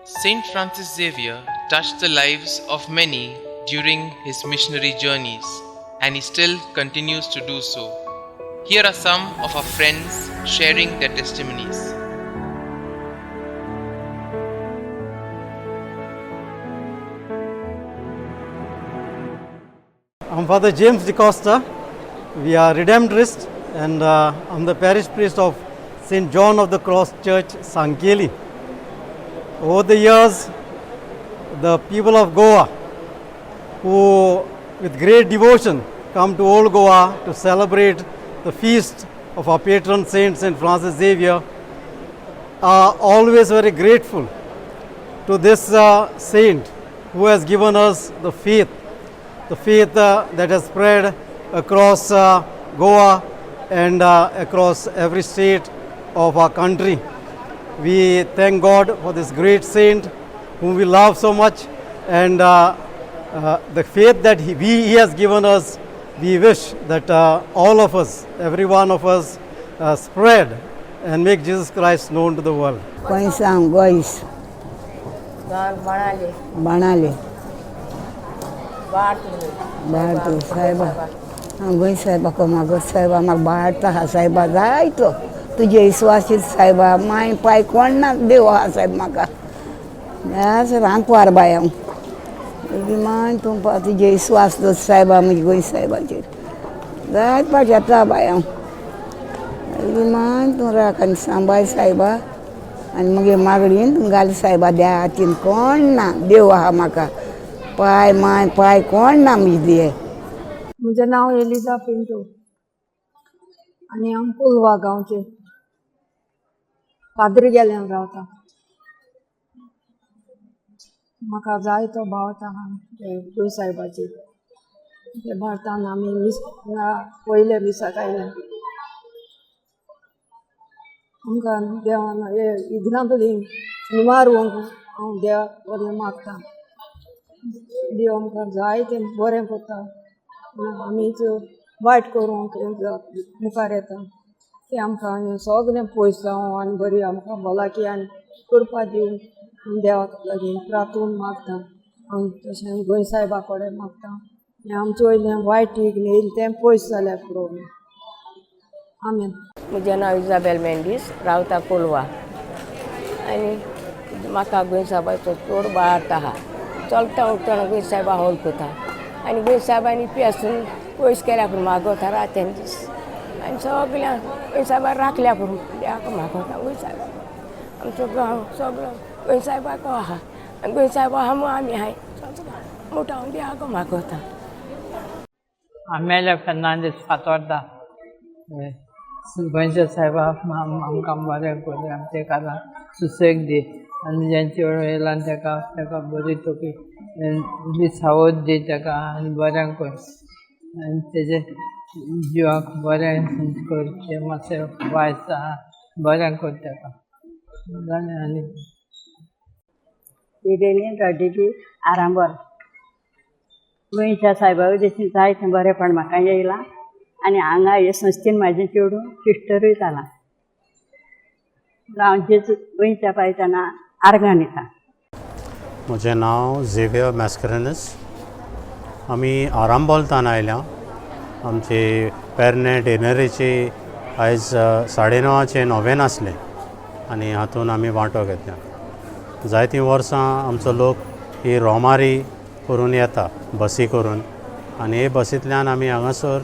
Saint Francis Xavier touched the lives of many during his missionary journeys, and he still continues to do so. Here are some of our friends sharing their testimonies. I'm Father James D'Costa. We are Redemptorists, and I'm the parish priest of St. John of the Cross Church, Sanquelim. Over the years, the people of Goa, who with great devotion come to Old Goa to celebrate the feast of our patron saint, St. Francis Xavier, are always very grateful to this saint who has given us the faith that has spread across Goa and across every state of our country. We thank God for this great saint whom we love so much, and the faith that he has given us, we wish that all of us, every one of us, spread and make Jesus Christ known to the world. कोंयसांव Gois बाणाले बाळतो सायबा. हांव गोंय सायबा मागो सायबा, म्हाका बाळता आहा सायबा जायतो तुजे विश्वासीत सायबा. माय पाय कोण ना, देव आहा सायब म्हाका. सायब आंकवार बाय हांव. माय तूं तुजे विश्वास दवर सायबा म्हजे गोंय सायबाचेर. जायत पाट येता बाय हांव. माय तूं राख आनी सांबाळ सायबा, आनी मगे मागणीन तूं घाल सायबा. द्या हातीन कोण ना, देव आहा म्हाका. पाय माय पाय कोण ना म्हजे दिये. म्हजें नांव एलिजा पिंटो आनी हांव कोलवा गांवचें पाद्री गेल्यान रावता. म्हाका जायतो भावार्थ आहा गोंय सायबाचेर. ते भारतान आमी मीस पयले मिसाक आयले. आमकां देवान हे इग्नांतली निवारूंक हांव देवा बरें मागता. देव आमकां जायतें बरें करता. आमीच वायट करूंक मुखार येता तें आमकां सगळें पयस जावं आनी बरी आमकां भलायकी आनी करपा दिवं देवाक लागीं प्रार्थून मागता हांव. तशें गोंय सायबा कडेन मागता, हें आमचे वयलें वायट येयलें तें पयस जाल्यार पुरो. आमेन. म्हजें नांव इजाबेल मेंडीस, रावता कोलवा आनी म्हाका गोंय सायबाचो चड भावार्थ आहा. चलता उठ्ठना गोंय सायबा वळखता आनी गोंय सायबांनी पियासून पयस केल्या पूण मागोता रात दीस आनी सगळ्यांक गोंय सायबा राखल्या पूण देवाक मागोता. गोंय सायबा आमचो गांव सगळो गोंय सायबाको आहा आनी गोंय सायबा आहा म्हूण आमी आहाय. मोठो हांव देवाक मागोता. आमेल्या फेर्नांडीस, फातोर्दा. गोंयच्या सायबा आमकां बरें करूं, आमचे कानार सुसेग दी आनी जेंचे वेळ येयला ताका बरी तोपी बरी सावध दी ताका आनी बरें कर आनी तेजे जिवाक बरें कर. तें मातशें वायट आहा, बरें कर ताका. जालें आनी इबेलीन रॉड्रिगीज, आरांबोल. गोंयच्या सायबा उदेशीं जायतें बरेंपण म्हाका येयलां आनी हांगा हे संस्थेन म्हाजें चेडूं सिस्टरूय जालां. हांव जेजू गोंयच्या पायताना आर्गां दिता. म्हजें नांव झेवियर मॅस्करनस. आमी आरांबोलतान आयल्या. आमचे पेरणे डिनरीची आयज 9:30चे नोवेन आसलें आनी हातून आमी वांटो घेतला. जायतीं वर्सां आमचो लोक ही रोमारी करून येता बसी करून आनी हे बसींतल्यान आमी हांगासर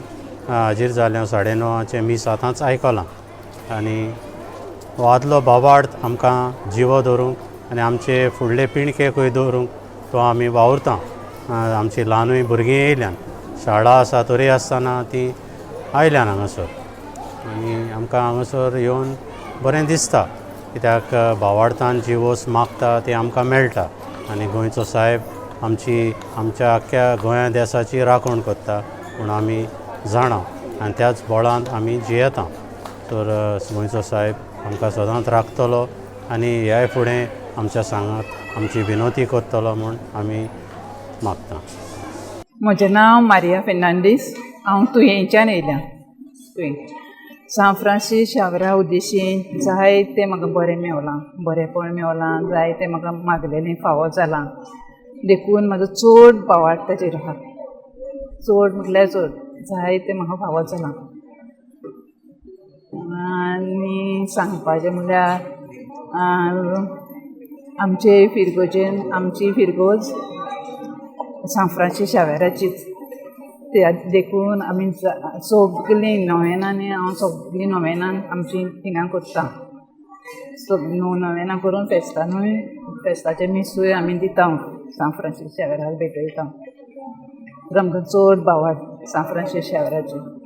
हाजीर जाल्या. 9:30चें मीस आतांच आयकलां आनी हो आदलो भावार्थ आमकां जिवो दवरूंक आनी आमचे फुडले पिळगेकूय दवरूंक तो आमी वावुरता. आमची ल्हानूय भुरगीं येयल्यान, शाळा आसा तरी आसतना ती आयल्यान हांगासर आनी आमकां हांगासर येवन बरें दिसता, कित्याक भावार्थान जी वस्त मागता ती आमकां मेळटा आनी गोंयचो सायब आमची आमच्या आख्ख्या गोंया देसाची राखण करता म्हूण आमी जाणा आनी त्याच बळान आमी जियेता. तर गोंयचो सायब आमकां सदांच राखतलो आनी ह्याय फुडें आमच्या सांगात आमची विनवती करतलो म्हूण आमी मागता. म्हजें नांव मारिया फेर्नांडीस. हांव तुयेंच्यान येयल्या. तुयें सांत फ्रांसीस शावरा उद्देशीन जायतें म्हाका बरें मेवलां, बरेंपण मेवलां, जायतें म्हाका मागलेलें फावो जालां. देखून म्हाजो चड भावार्थ ताचेर आहा, चड म्हटल्यार चड जायतें म्हाका फावो जालां. आनी सांगपाचें म्हणल्यार आमचे फिरगोजेन, आमची फिरगोज सांत फ्रांसीस शावेराचीच, ते देखून आमी सगलीं नोवेनांनी, हांव सगलीं नोवेनां आमची थिंगा करता. नोवेनां करून फेस्तानूय, फेस्ताचें मिसूय आमी दिता, सांत फ्रांसीस शावेराक भेटयता. आमकां चड भावार्थ सांत फ्रांसीस शावेराचेर.